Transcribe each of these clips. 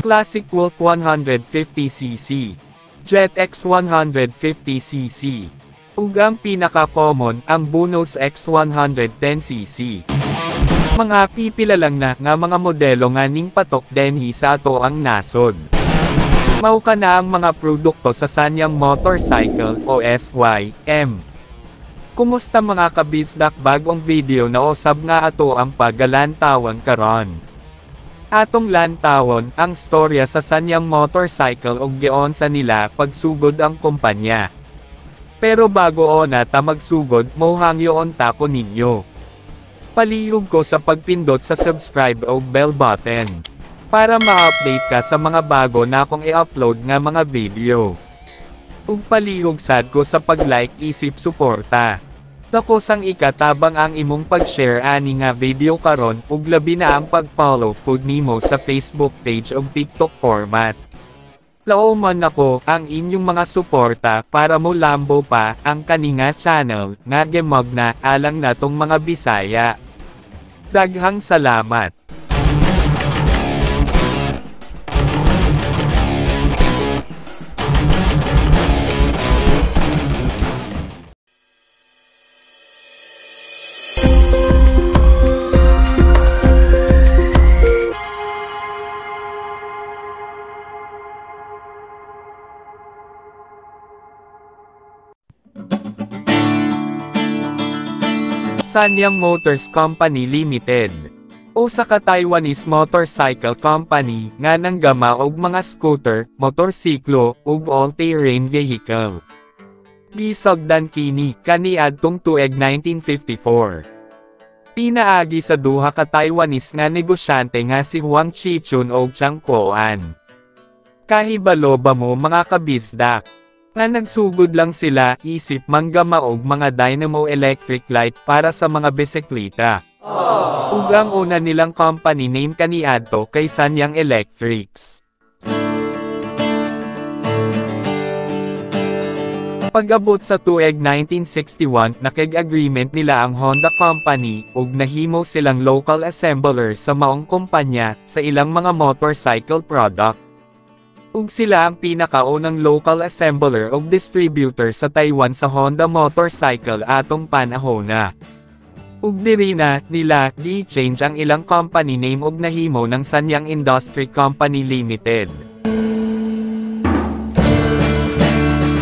Classic Wolf 150cc, Jet X 150cc, ug ang pinaka-common ang Bunus X 110cc. Mga pipila lang na nga mga modelo nga ning patok denhi sa ato ang nasod. Mao ka na ang mga produkto sa Sanyang Motorcycle o SYM. Kumusta mga kabisdak, bagong video na usab nga ato ang pagalantawan karon. Atong lantawon ang storya sa Sanyang Motorcycle ug giunsa nila pagsugod ang kumpanya. Pero bago ona ta magsugod, mohangyoon ta ko ninyo. Palihog ko sa pagpindot sa subscribe o bell button para ma-update ka sa mga bago na akong i-upload nga mga video. Ug palihog sad ko sa pag-like isip suporta. Dako sang ikatabang ang imong pag-share ani nga video karon ug labi na ang pag-follow pud nimo sa Facebook page ug TikTok format. Lauman nako ang inyong mga suporta para mo lambo pa ang kaninga channel nga gemogna alang natong mga Bisaya. Daghang salamat. Sanyang Motors Company Limited, usa ka Taiwanese motorcycle company nga nanggama og mga scooter, motorsiklo, ug all-terrain vehicle. Gisugdan kini kaniadtong tuig 1954. Pinaagi sa duha ka Taiwanese nga negosyante nga si Huang Chi-chun ug Chiang Kuan. Kahibalo ba mo mga kabisdak nga nagsugod lang sila isip manggama og mga dynamo electric light para sa mga bisikleta? Ug ang una nilang company name kaniadto kay Sanyang Electrics. Pag-abot sa tuig 1961, nakig-agreement nila ang Honda Company ug nahimo silang local assembler sa maong kumpanya sa ilang mga motorcycle product. Ug sila ang pinakaunang local assembler ug distributor sa Taiwan sa Honda Motorcycle atong panahona. Ug diri na nila gi-change ang ilang company name ug nahimo ng Sanyang Industry Company Limited.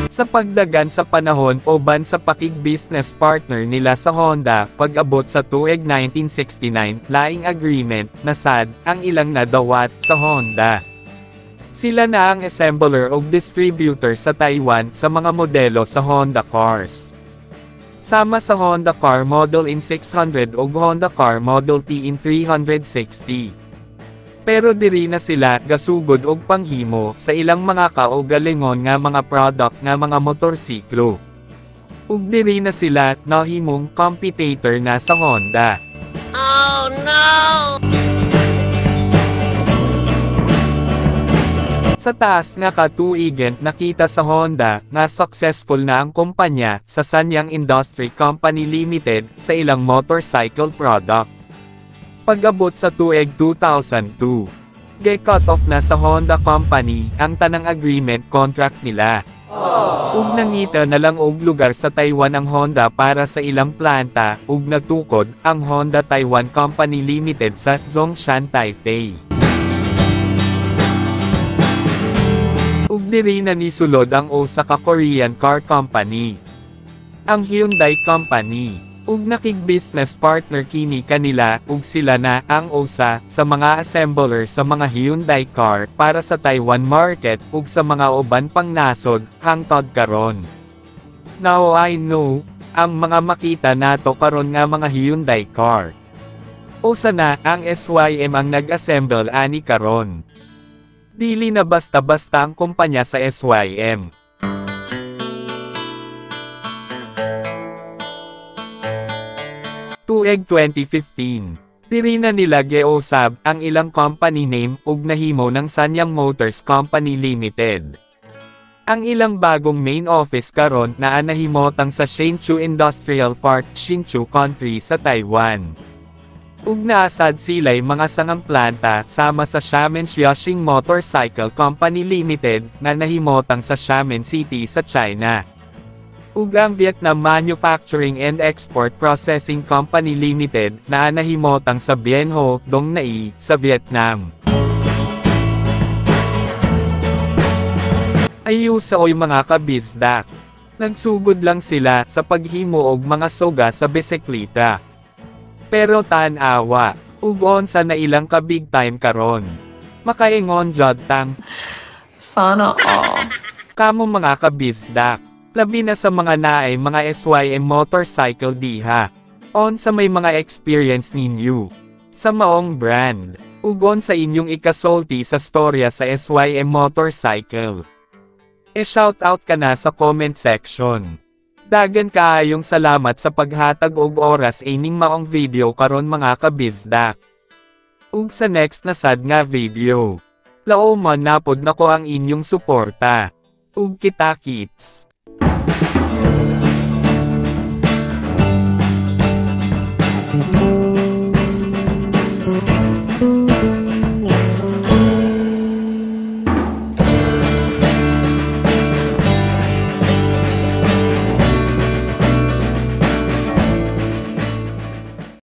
Sa pagdagan sa panahon uban sa pakig-business partner nila sa Honda, pag-abot sa tuig 1969, laing agreement na sad ang ilang nadawat sa Honda. Sila na ang assembler o distributor sa Taiwan sa mga modelo sa Honda cars. Sama sa Honda Car Model in 600 o Honda Car Model T in 360. Pero diri na sila gasugod og panghimo sa ilang mga kaugalingon nga mga product nga mga motorsiklo. Ug diri na sila nahimong competitor na sa Honda. Oh no! Sa taas nga katuigan nakita sa Honda nga successful na ang kumpanya sa Sanyang Industry Company Limited sa ilang motorcycle product. Pag-abot sa tuig 2002, ge-cut off na sa Honda Company ang tanang agreement contract nila. Ug nangita na lang og lugar sa Taiwan ang Honda para sa ilang planta ug natukod ang Honda Taiwan Company Limited sa Zhongshan, Taipei. Ug diri na nisulod ang usa ka Korean car company, ang Hyundai Company. Ug nakig-business partner kini kanila ug sila na ang usa sa mga assembler sa mga Hyundai car para sa Taiwan market ug sa mga uban pang nasod hangtod karon. Now I know, ang mga makita nato karon nga mga Hyundai car, usa na ang SYM ang nag-assemble ani karon. Dili na basta-basta ang kumpanya sa SYM. Tuig 2015, diri na nila giusab ang ilang company name ug nahimo ng Sanyang Motors Company Limited. Ang ilang bagong main office karon naa nahimotang sa Hsinchu Industrial Park, Hsinchu Country sa Taiwan. Ug naa sad sila'y mga sangang planta sama sa Xiamen Xiaxing Motorcycle Company Limited nga nahimotang sa Xiamen City sa China. Ug ang Vietnam Manufacturing and Export Processing Company Limited na nahimotang sa Bien Hoa, Dong Nai, sa Vietnam. Ayusa oy mga kabisdak. Nagsugod lang sila sa paghimo og mga soga sa bisikleta. Pero tan-awa, ug unsa na ilang ka big time karon. Makaingon jud tang Sana all. Kamo mga kabisdak. Labi na sa mga naay mga SYM motorcycle diha. Unsa may mga experience ninyo sa maong brand? Ug unsa inyong ikasulti sa storya sa SYM motorcycle? E-shoutout ka na sa comment section. Dagan kaayong salamat sa paghatag og oras ining maong video karon, mga kabisdak. Ug sa next na sad nga video. Lauman napod nako ang inyong suporta. Ug kita kits.